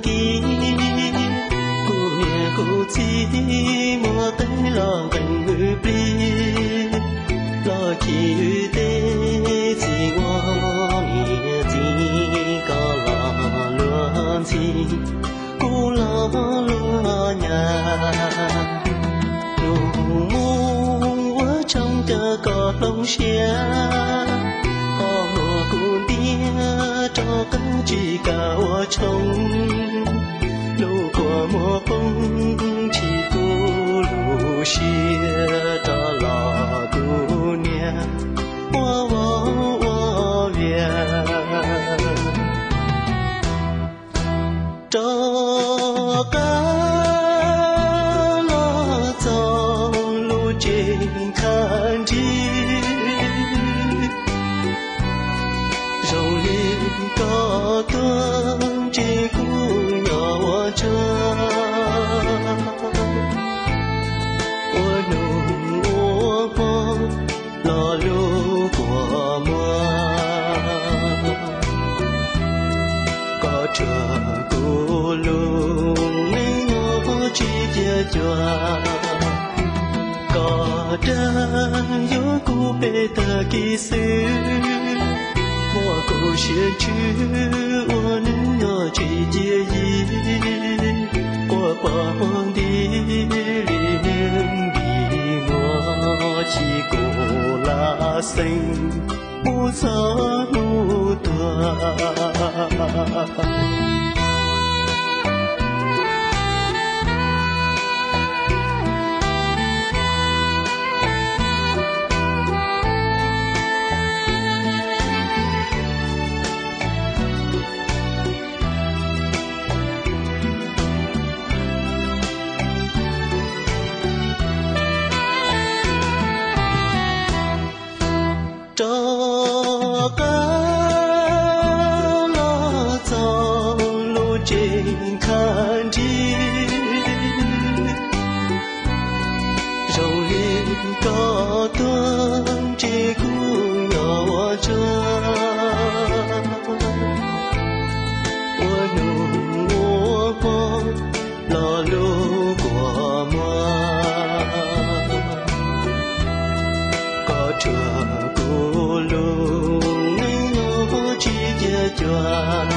ib, kuv niam kuv txiv muab qe los nqees wb plig, los khi wb tej txiv ua niam txiv koj los luag ntxhi, kuv los luag nyab. Nus mus ua tshoob coj koj hloov siab, qhov muag kuv ntiab rov qab tsis kam ua tshoob, lub kua muag poob tsis kuv lub siab, rov los kuv niam ua voj ua vias. Rov qab los txog lub tsev khav nrig, zoo li koj tuag ntshe kuv nyob ua ntsuag, ua hnub ua hmo los lub kua muag. Koj rhuav kuv lub neej nyob tsis cia cuag, koj dag yuav kuv peb tag kis xwb, muab kuv siab ntsws ua neej nyob tsis cia yig, quaj pom hmo nti li neeg nti muag, chim kuv lam xeeb mus txog hnub tuag. Rov qab los txog lub tsev khav nrig, zoo li koj tuag ntshe kuv nyob ua ntsuag, ua hnub ua hmo los lub kua muag. Koj rhuav kuv lub neej nyob tsis cia cuag,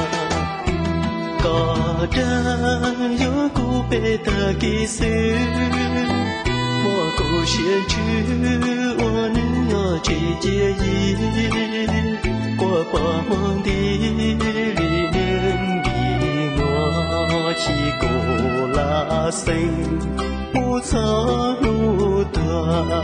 koj dag yuav kuv peb tag kis xwb, muab kuv siab ntsws ua neej nyob tsis cia yig, quaj pom hmo nti li neeg nti muag, chim kuv lam xeeb mus txog hnub tuag.